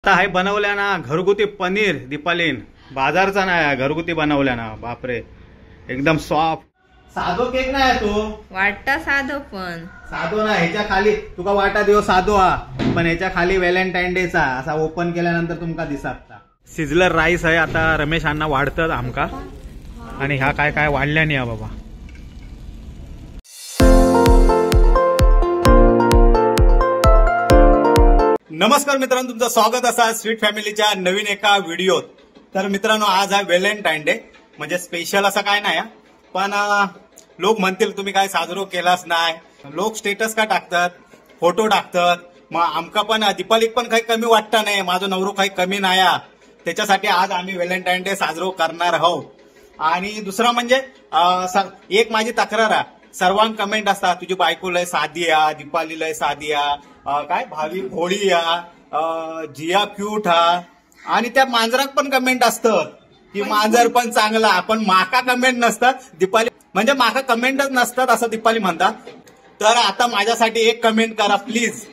आता हे बनवल्या ना घरगुती पनीर दीपालीन, बाजारचा नाही, घरगुती बनवल्या ना. बापरे एकदम सॉफ्ट. साधो केक नाही तो वाटता साधो, पण साधो ना. ह्याच्या खाली तुका वाटा देव साधो हा, पण ह्याच्या खाली व्हॅलेंटाईन डेचा असा ओपन केल्यानंतर तुमका दिसता. सिझलर राईस आहे. आता रमेश अण्णा वाढतात आमका आणि ह्या काय काय वाढल्या नाही बाबा. नमस्कार मित्रांनो, तुमचं स्वागत असा स्वीट फॅमिलीच्या नवीन एका व्हिडिओत. तर मित्रांनो आज हा व्हॅलेंटाईन डे, म्हणजे स्पेशल असा काय नाही, पण लोक म्हणतील तुम्ही काय साजरो केलाच नाही. लोक स्टेटस का टाकतात, फोटो टाकतात, मग आमका पण दीपालीक पण काही कमी वाटतं नाही, माझं नवरो काही कमी नाही. त्याच्यासाठी आज आम्ही व्हॅलेंटाईन डे साजरो करणार आहोत. आणि दुसरं म्हणजे एक माझी तक्रार आहे, सर्वांक कमेंट असतात तुझी बायको लय साधी आ, दीपाली लय साधी आ, काय भावी भोळी आ, जिया क्यूट हा. आणि त्या मांजराक पण कमेंट असतात की मांजर पण चांगला, पण माका कमेंट नसतात. दीपाली म्हणजे माका कमेंटच नसतात असं दीपाली म्हणतात. तर आता माझ्यासाठी एक कमेंट करा प्लीज,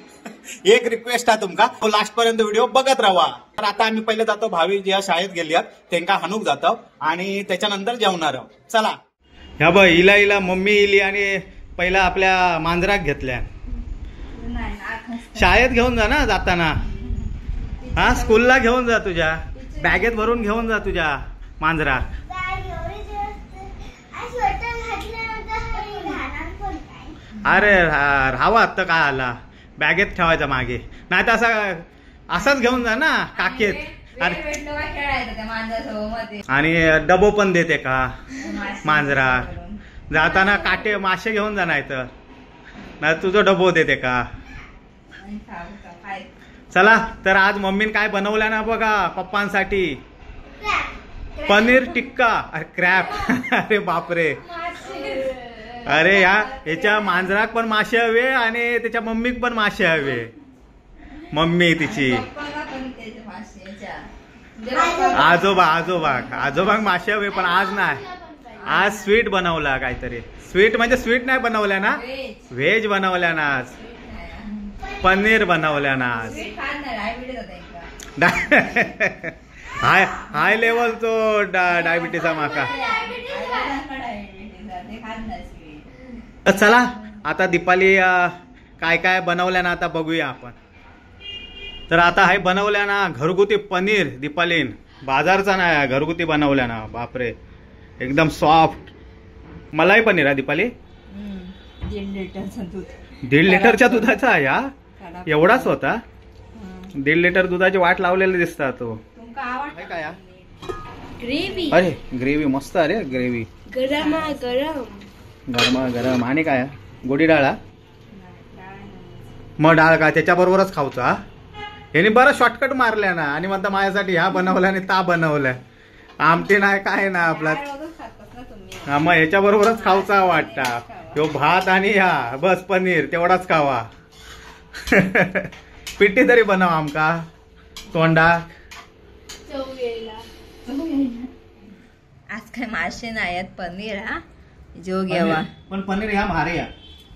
एक रिक्वेस्ट आहे तुमका, लास्ट पर्यंत व्हिडिओ बघत राहा. तर आता आम्ही पहिले जातो भावी जिया शाळेत गेली त्यांका हाणूक जातो आणि त्याच्यानंतर जेवणार. चला ह्या बघ इला इला मम्मी इली आणि पहिला आपल्या मांजराक घेतल्या. शाळेत घेऊन जा ना जाताना, हा स्कूलला घेऊन जा, तुझ्या बॅगेत भरून घेऊन जा तुझ्या मांजराक. अरे राहावा आता काय आला, बॅगेत ठेवायचा मागे, नाही तर असा असाच घेऊन जा ना काकेत. आणि डबो पण देते का मांजरा जाताना, काटे मासे घेऊन जा, नाही तर नाही तुझं डबो देते का. चला तर आज मम्मीने काय बनवलं ना बघा पप्पांसाठी, पनीर टिक्का. अरे क्रॅप, अरे बापरे. अरे या ह्याच्या मांजराक पण मासे हवे आणि त्याच्या मम्मीक पण मासे हवे. मम्मी तिची आजोबा आजोबा आजोबा मासे हवे, पण आज नाही, आज स्वीट बनवला काहीतरी. स्वीट म्हणजे स्वीट नाही बनवल्या ना, व्हेज बनवल्या ना आज, पनीर बनवल्या ना आज. हाय हाय लेवल तो डायबिटीचा माका. चला आता दीपाली काय काय बनवल्या ना आता बघूया आपण. तर आता हे बनवल्या ना घरगुती पनीर दीपालीन, बाजारचा नाही, घरगुती बनवल्या ना. बापरे एकदम सॉफ्ट. मलाई पनीर आहे दीपाली, 1.5 लिटरचा दूध, 1.5 लिटरच्या दुधाचा या एवढाच होता. 1.5 लिटर दुधाची वाट लावलेली दिसता तो. काय ग्रेव्ही? अरे ग्रेव्ही मस्त. अरे ग्रेव्ही गरमा गरम गरमा गरम. आणि काय गोडी डाळ, मग डाळ काय त्याच्याबरोबरच खाऊचा. ह्याने बरं शॉर्टकट मारल्या ना आणि म्हणता माझ्यासाठी ह्या बनवल्या आणि ता बनवल्या, आमटी नाही काय ना आपला. हा मग ह्याच्या बरोबरच खाऊचा वाटता ह्यो भात आणि ह्या बस पनीर तेवढाच खावा. पिठी तरी बनव आमका तोंडा. आज काय मासे नाही आहेत, पनीर हा जो घ्यावा. पण पनीर ह्या भारी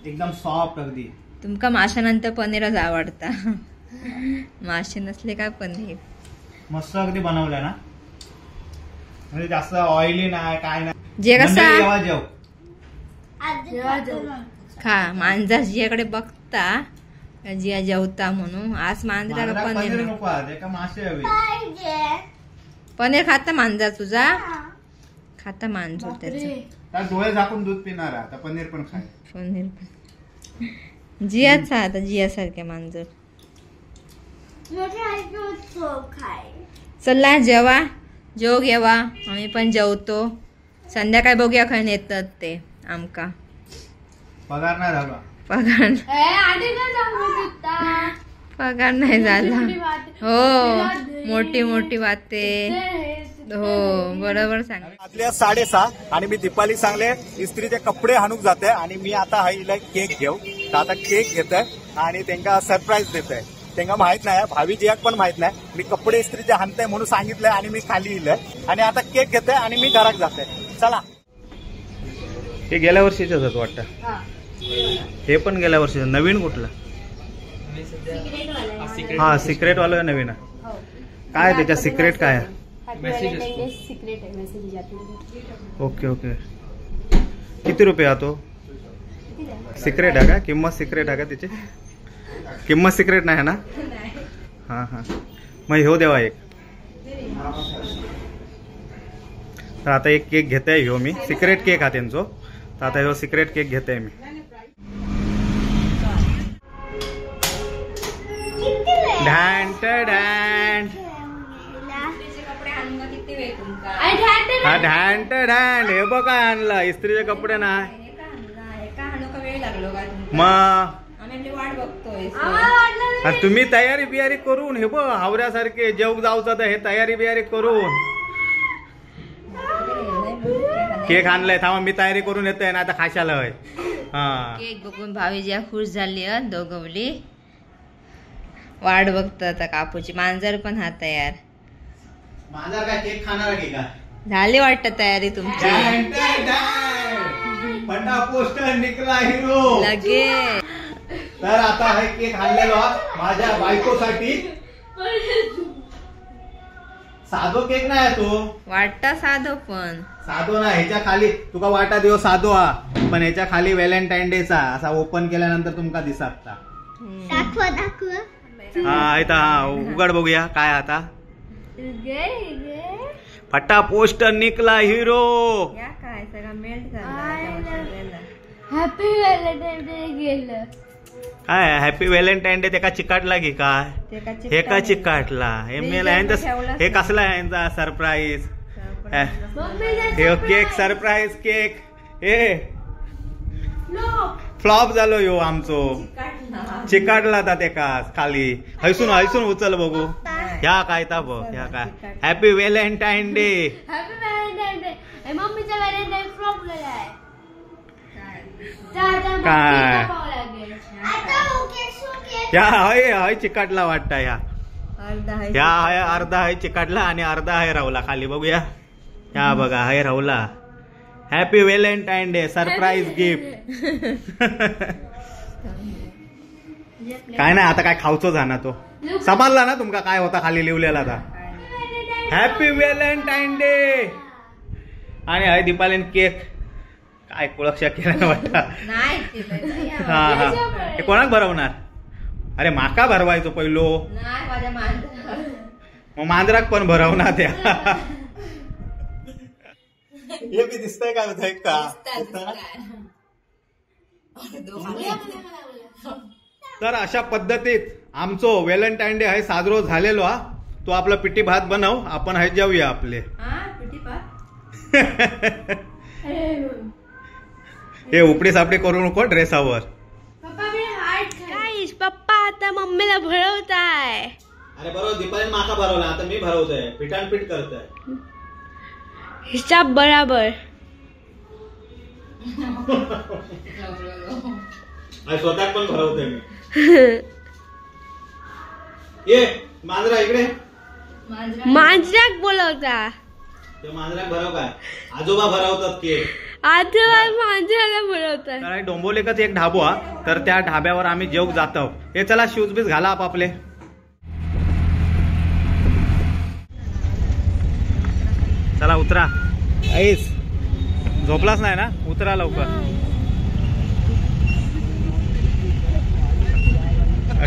एकदम सॉफ्ट अगदी. तुमका माशानंतर पनीरच आवडता, मासे नसले काय पनीर मस्त अगदी बनवलं ना, म्हणजे जास्त ऑइली नाही काय नाही. जे कसा खा मांजर जियाकडे बघता जिया जेवता म्हणून. आज मांजरा पनीर नको, मासे हवे. पनीर खाता मांजर तुझा, खाता मांजर त्याचा डोळे झाकून दूध पिणार आता, पनीर पण खाय. पनीर पण जियाचा आता जियासारखे मांजर. चला जेवा, जेव घेवा, आम्ही पण जेवतो. संध्याकाळी बघूया खंय नेतात ते आमका. पगार नाही झाला, पगार पगार नाही झाला. हो मोठी मोठी वाते. हो बरोबर सांग. आदल्या 6:30 आणि मी दीपाली सांगले इस्त्रीचे कपडे हाणूक जाते आणि मी आता हिला केक घेऊ. तर आता केक घेत आणि त्यांना सरप्राईज देत आहे. त्यांना माहित नाही, भावी जियाक पण माहित नाही मी कपडे इस्त्रीचे हाणतय म्हणून सांगितलंय आणि मी खाली इलंय आणि आता केक घेतोय आणि मी घरात जाते. चला हे गेल्या वर्षीच वाटतं, हे पण गेल्या वर्षीच. नवीन कुठलं? हा सिक्रेट वाला नवीन आहे. काय त्याच्या सिक्रेट काय? सिक्रेट आहे मेसेज. ओके ओके, किती रुपये हा तो? सिक्रेट आहे का किंमत? सिक्रेट आहे का त्याची किंमत? सिक्रेट नाही ना? हां हां, मग ह्यो देवा एक. तर आता एक केक घेते ह्यो मी, सिक्रेट केक हा त्यांचो. तर आता ह्यो सिक्रेट केक घेते मी. ढांट ढांट हा ढांट ढांट, हे बघ काय आणलं, इस्त्रीचे कपडे ना. मग तुम्ही तयारी बियारी करून हे बघ हावऱ्यासारखे जेवक जाऊचा, तर हे तयारी बियारी करून केक आणलाय. थांबा मी तयारी करून येतोय ना आता खाशाला. होय हा, केक बघून भावीजी खुश झाली. दोघवली वाट बघत आता कापूची. मांजर पण हा तयार. मांजर काय केक खाणार की का? झाली वाटत तयारी तुमची. फटा पोस्टर निकला हिरो लगेच. तर आता हे केक आणलेलो माझ्या बायकोसाठी. साधो केक नाही तो, वाटता साधो पण साधो ना. ह्याच्या खाली तुका वाटा देव साधो हा, पण ह्याच्या खाली व्हॅलेंटाईन डेचा असा ओपन केल्यानंतर तुमका दिसत. दाखवा दाखवा. हा इथं हा उघड बघूया काय आता. फटा पोस्टर निकला हिरो. काय सगळा मेल्ट झाला. हॅपी व्हॅलेंटाईन डे गेलं. काय हॅपी व्हॅलेंटाईन डे? त्याका चिकाटला की काय? हे का चिकाटला? हे मेला हे कसला यांचा सरप्राईज? हे केक सरप्राईज केक हे फ्लॉप झालो ह्यो आमचो. चिकाटला आता तेका खाली. हैसून हैसून उचल बघू. ह्या काय ता बघ, ह्या काय happy Valentine day. Happy Valentine day. मम्मीचा व्हॅलेंटाईन फ्लॉप गेलाय. काय ह्या हय हय चिकाटला वाटतं. ह्या ह्या हय अर्धा हय चिकाटला आणि अर्धा हय राहुला खाली. बघूया ह्या बघा हय राहुला. Happy Valentine day surprise gift. काय नाही आता काय खावचो झाला तो समजला ना तुमका काय होता खाली लिवलेला आता. Happy Valentine day. आणि हय दीपालीन केक काय कुळक्षा केला वाटतं. हा हा, हे कोणाक भरवणार? अरे माका भरवायचो पहिलो, मग मांजराक पण भरवणार त्या. हे बी दिसतंय का? तर अशा पद्धतीत आमचो व्हॅलेंटाईन डे हे साजरो झालेलो हा. तो आपला पिठी भात बनव, आपण हे जेवूया आपले. हे उपडी सापडी करू नको ड्रेसावर. पप्पा आता मम्मीला भरवताय. अरे बरोबर दीपाली माका भरवला, आता मी भरवतोय. पिठान पीठ करतोय. हिसाब बराबर. स्वतः पण भरवतोय मी. ये मांजरा इकडे. मांजराक बोलवता. मांजराक भरव काय? आजोबा भरवतात केक. आजोबा मांजराला भरवतात. तर डोंबोलेकच एक ढाबो हा, तर त्या ढाब्यावर आम्ही जेवक जातो. हे चला शूज बीज घाला आपापले. चला उतरा. ऐस झोपलाच नाही ना? उतरा लवकर.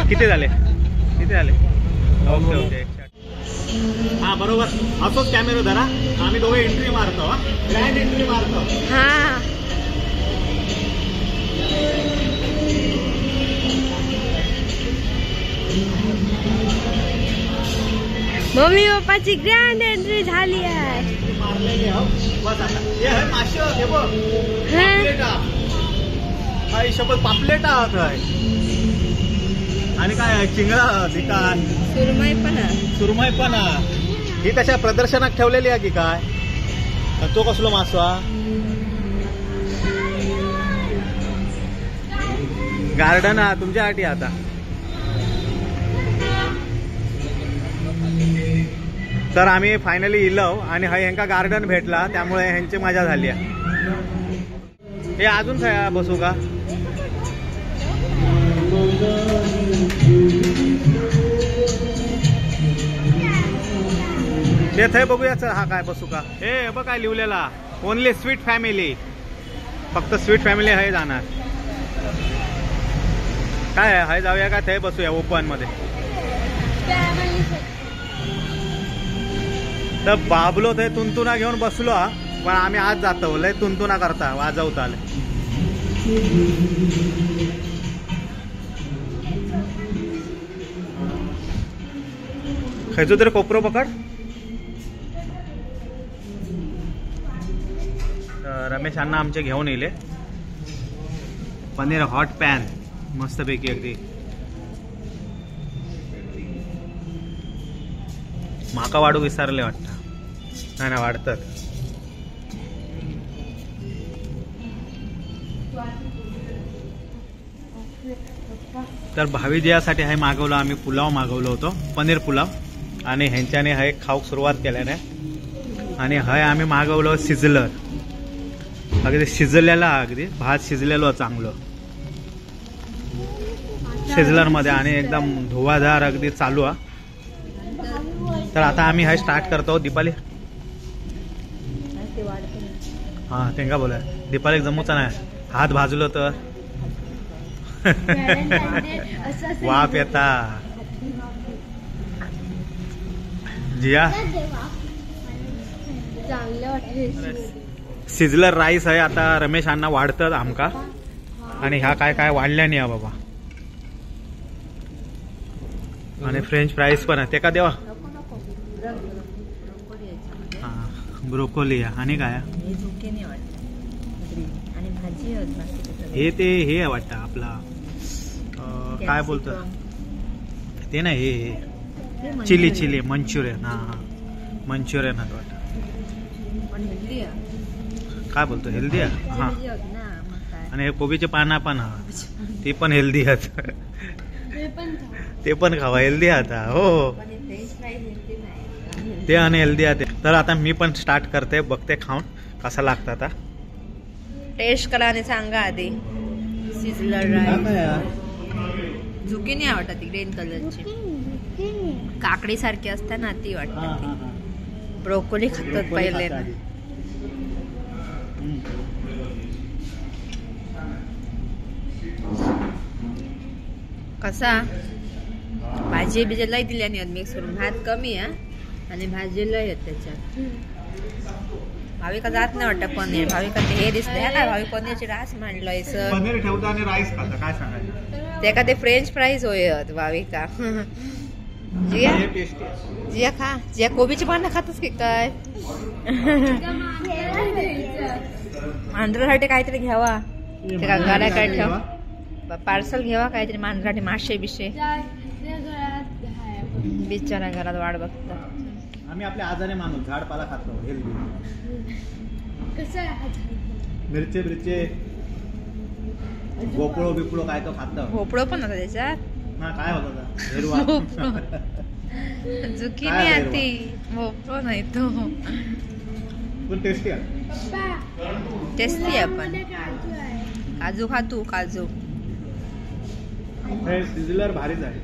किती झाले? किती झाले? ओके ओके हा बरोबर. असोच कॅमेरा धरा, आम्ही दोघे एंट्री मारतो. ग्रँड एंट्री मारतो. हा मम्मी पप्पाची ग्रँड एंट्री झाली आहे. मारलेली हो बस आता. हे आहे मासे हे बघ. पापलेटा शपथ पापलेटा आहात. आणि काय चिंगळा काय सुरमई पण सुरमई पण ही कशा प्रदर्शनात ठेवलेली आहे की काय? तो कसलो मासवा? गार्डन हा तुमच्यासाठी आता. तर आम्ही फायनली इलो आणि हय ह्यांका गार्डन भेटला, त्यामुळे ह्यांची मजा झाली. हे अजून काय बसू का? ते थंय बघूया चल. हा काय बसू का? हे बघ काय लिहिलेला, ओनली स्वीट फॅमिली. फक्त स्वीट फॅमिली हय जाणार. काय हय जाऊया का थंय बसूया ओपन मध्ये? तर बाबलो थंय तुंतुना घेऊन बसलो हा, पण आम्ही आज जातो. लय तुंतुना करता वाजवता आले. खयचो तरी कोपरो पकड. रमेश अण्णा आमचे घेऊन येले पनीर हॉट पॅन मस्तपैकी अगदी. माका वाढू विसरले वाटतं. नाही ना वाढतात. तर भावी जियासाठी हे मागवलं आम्ही, पुलाव मागवलो होतो, पनीर पुलाव. आणि ह्यांच्याने हे खाऊक सुरुवात केल्याने. आणि हय आम्ही मागवलं सिजलर, अगदी शिजलेला, अगदी भात शिजलेलो चांगलं सिजलर मध्ये आणि एकदम धुवाधार अगदी चालू हा. तर आता आम्ही हे स्टार्ट करतो. दीपाली हा तेंका बोला, दीपाली जमूचा नाही, हात भाजलो तर वाप येता. जिया सिजलर राईस आहे आता रमेश अण्णा वाढतात आमका. आणि ह्या काय काय वाढल्या नाही बाबा. आणि फ्रेंच फ्राईज पण आहे ते का देवा. हा ब्रोकोली आणि काय हे ते हे वाटतं आपला काय बोलतो ते ना, हे चिली चिली मंचुरियन. हा हा मंचुरियन वाटतं. काय बोलतो हेल्दी आहे. हा आणि हे कोबीचे पाना पण हा ते पण हेल्दी आहेत. ते पण खावा हेल्दी आता. हो ते आणि हेल्दी आहे. तर आता मी पण स्टार्ट करते, बघते खाऊन कसा लागतं. आता टेस्ट करा आणि सांगा आधी. सिझलर राईस झुकिनी आवडतात ती ग्रीन कलरची काकडी सारखी असते ना ती वाटते. ब्रोकोली खातात पहिले ना. कसा भाजी बिजी लय दिल्या नाही मिक्स करून, भात कमी आहे आणि भाजी लय आहेत त्याच्यात. भाविका जात नाही वाटतं पनीर. भाविका ते हे दिसतंय का, भावी पनीरची रास मांडलोय सर. पनीर ठेवता आणि राईस खाता काय सांगायचं ते का, ते फ्रेंच फ्राईज होयत भाविका. जिया जिया खा, जिया कोबीची पानं खातच की काय. मांजरासाठी काहीतरी घ्यावा, गाड्या काय ठेव, पार्सल घ्यावा काहीतरी मांजरासाठी, मासे बिशे. बिचारा घरात वाट बघता. आम्ही आपल्या आजाने माणूस झाडपाला खातो हेल्दी. मिरचे बिरचे भोपळो बिपळो काय तो खातो. भोपळो पण होता त्याच्यात. हा काय होता हिरवा झुकिनी आती, भोपळो नाही तो. पण टेस्टी आहे, टेस्टी आहे पण. काजू खातो काजू. हे सिझलर भारीच आहे.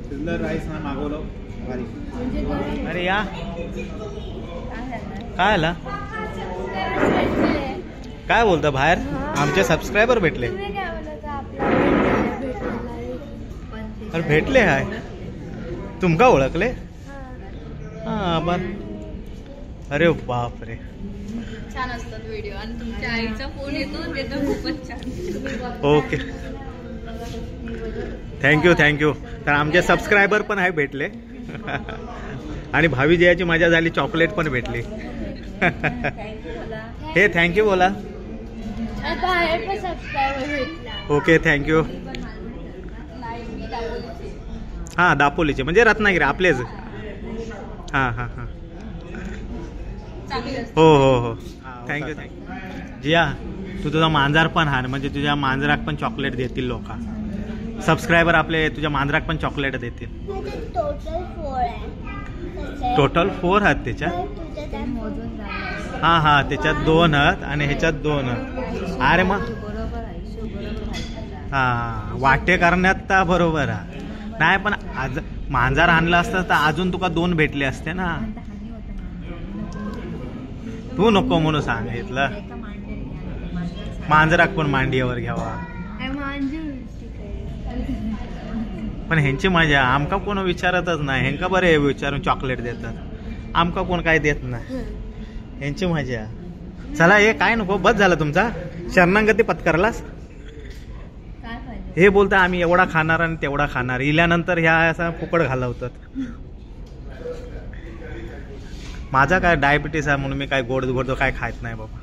सिझलर राईस ना मागवलं भारी. अरे या काय आला काय बोलता बाहेर आमचे सबस्क्रायबर भेटले. अरे भेटले हाय, तुमका ओळखले? हा पण अरे बापरे छान असतात व्हिडिओ. आणि तुमच्या आईचा फोन येतो ते तर खूपच छान. Okay thank you thank you. तर आमचे सबस्क्रायबर पण आहे भेटले. आणि भावी जयाची मजा झाली, चॉकलेट पण भेटली. हे thank you बोला. Okay thank you. हां दापोलीचे म्हणजे रत्नागिरी आपलेच. हां हां हां हो हो हो thank you thank you. जिया तू तुझा मांजर पण हार, म्हणजे तुझ्या मांजराक पण चॉकलेट देतील लोक. सबस्क्रायबर आपले तुझ्या मांजराक पण चॉकलेट देतील. टोटल 4 आहेत त्याच्यात. हां हां त्याच्यात 2 आहेत आणि ह्याच्यात 2 आहेत. अरे मग हां वाटे करण्यात तर बरोबर आहे. नाही पण आज मांजर आणलं असतं तर अजून तुका 2 भेटले असते ना. तू नको म्हणून सांगितलं. मांजराक पण मांडीवर घ्यावा. पण ह्यांची मजा, आमका कोण विचारतच नाही. ह्यांका बरे विचारून चॉकलेट देतात, आमका कोण काय देत नाही. ह्यांची मजा. चला हे काय नको, बस झालं तुमचा शरणागती पत्करलास. हे बोलता आम्ही एवढा खाणार आणि तेवढा खाणार, इल्यानंतर ह्या असा फुकट घालवतात. माझा काय डायबिटीस आहे म्हणून मी काय गोड गोड काय खात नाही बाबा.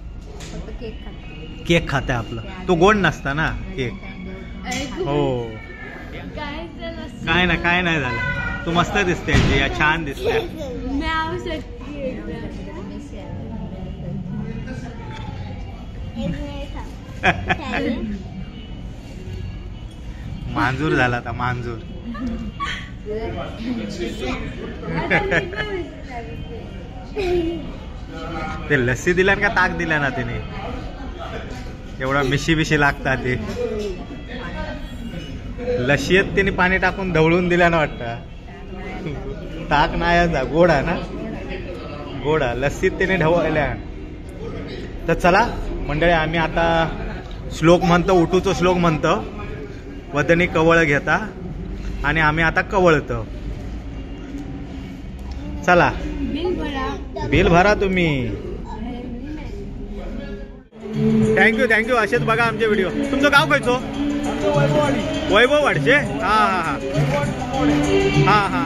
केक खाते आपलं, तो गोड नसता ना केक. हो काय ना काय नाही झालं. तू मस्त दिसते जिया, छान दिसते. मांजूर झाला आता, मांजूर. ते लस्सी दिल्या का ताक दिल्या ना तिने, एवढा मिशी बिशी लागतात ते. लस्सीत तिने पाणी टाकून ढवळून दिल्या ना वाटतं. ताक नाही, गोड आहे ना, गोड आहे. लस्सीत तिने ढवळल्या. तर चला मंडळी, आम्ही आता श्लोक म्हणतो, उठूचो श्लोक म्हणतो, वदनी कवळ घेता आणि आम्ही आता कवळतो. चला बिल भरा तुम्ही. Thank you thank you. असेच बघा आमचे व्हिडिओ. तुमचं गाव खयचो? वैभववाडचे. हा हा हा हा.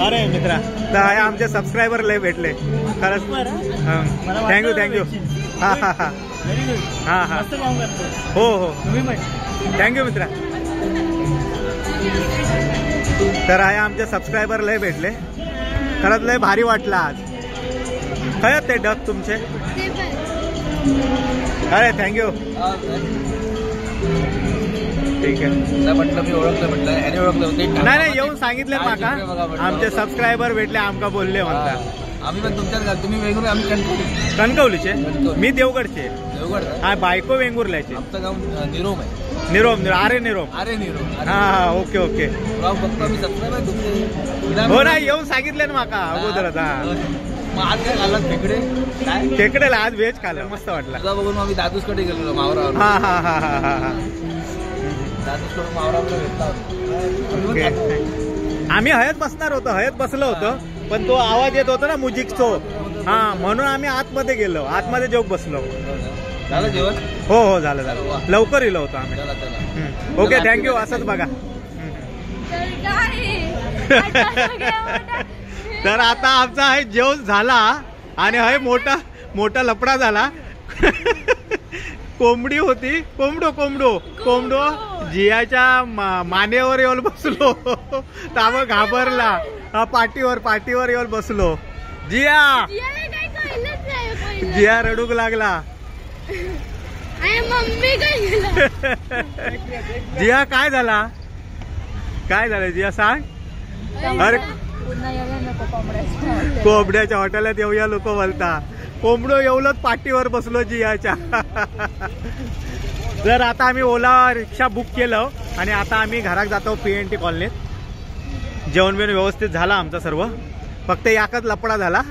अरे मित्रा, तर आमचे सबस्क्रायबर लय भेटले खरंच. Thank you thank you. हा हा हा हा हा. हो हो thank you मित्रा. तर आहे आमचे सबस्क्रायबर लय भेटले, खरंच लय भारी वाटलं आज. खरं ते डक तुमचे. अरे thank you. ठीक आहे म्हटलं मी ओळखलं, म्हटलं याने ओळखलं. नाही नाही, येऊन सांगितलं माका आमचे सबस्क्रायबर भेटले, आमका बोलले म्हणता. आम्ही पण तुमच्याच, तुम्ही वेंगुर्ला, आम्ही कणकवली. कणकवलीचे? मी देवगडचे. देवगड. हा, बायको वेंगुर्ल्याचे. आमचं गाव निरोम आहे. निरोम, अरे निरोम, अरे निरोम. हा हा ओके ओके. हो ना, येऊन सांगितलं ना माका अगोदरच. हा आज काय खाल्लं? खेकडे. खेकडेला आज व्हेज खाल्लं, मस्त वाटलं. तुझा बघून आम्ही दादूसकडे गेलेलो मावरावर. हा हा हा हा हा हा. दादूसकडून मावरावर घेतला. आम्ही हयत बसणार होतो, हयत बसलो होतो, पण तो आवाज येत होता ना म्युझिकचो, हा म्हणून आम्ही आतमध्ये गेलो, आतमध्ये जेवण बसलो. झालं जेवण? हो हो झालं झालं, लवकर इलो होतो आम्ही. Okay thank you. असंच बघा. तर आता आमचा हे जेवण झाला आणि हे मोठा मोठा लपडा झाला. कोंबडी होती, कोंबडो कोंबडो कोंबडो जियाच्या मानेवर येऊन बसलो, त्यामुळे घाबरला. पाठीवर पाठीवर येऊन बसलो. जिया जिया रडूक लागला. जिया काय झाला, काय झालं जिया सांग. अरे कोंबड्याच्या हॉटेलात येऊया लोक बोलता, कोंबडो येऊलच पाठीवर बसलो जियाच्या. जर आता आम्ही ओला रिक्षा बुक केलं आणि आता आम्ही घरात जातो PNT कॉलनीत. जेवण बिवण व्यवस्थित झाला आमचा सर्व, फक्त याकच लपडा झाला,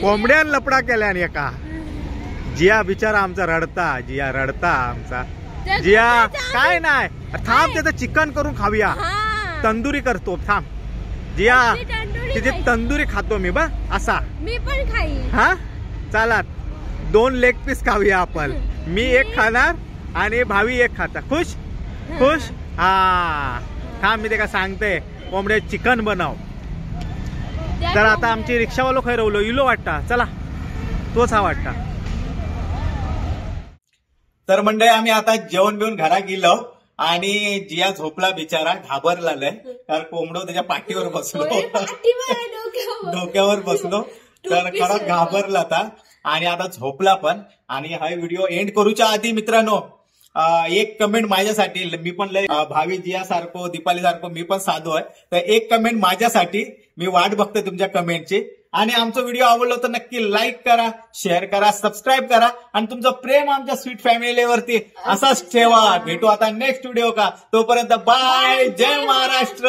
कोंबड्यान लपडा केला आणि एका. जिया बिचारा आमचा रडता, जिया रडता आमचा. जिया काय नाही, थांब त्याचं चिकन करून खाऊया, तंदुरी करतो थांब. जिया तिथे तंदुरी खातो मी बा, असा मी पण खाईन. हा चला 2 लेग पीस खाऊया आपण, मी एक खाणार आणि भावी एक खाता. खुश खुश? हा थांब मी ते का सांगते, कोंबड्या चिकन बनव. तर आता आमची रिक्षावालो खैरवलो इलो वाटता, चला तोच हा वाटता. तर मंडळी आम्ही आता जेवण बिवून घरा गेलो आणि जिया झोपला बिचारा, घाबरला लय, कारण कोंबडो त्याच्या पाठीवर बसलो, डोक्यावर बसलो, तर खरंच घाबरला आता आणि आता झोपला पण. आणि हा व्हिडिओ एंड करूच्या आधी मित्रांनो एक कमेंट माझ्यासाठी, मी पण लय भावी जिया सारखो दीपाली सारखो मी पण साधू आहे, तर एक कमेंट माझ्यासाठी, मी वाट बघते तुमच्या कमेंटची. आणि आमचा व्हिडिओ आवडला तर नक्की लाईक करा, शेअर करा, सबस्क्राईब करा आणि तुमचं प्रेम आमच्या स्वीट फॅमिलीवरती असाच ठेवा. भेटू आता नेक्स्ट व्हिडिओ का, तोपर्यंत बाय, जय महाराष्ट्र.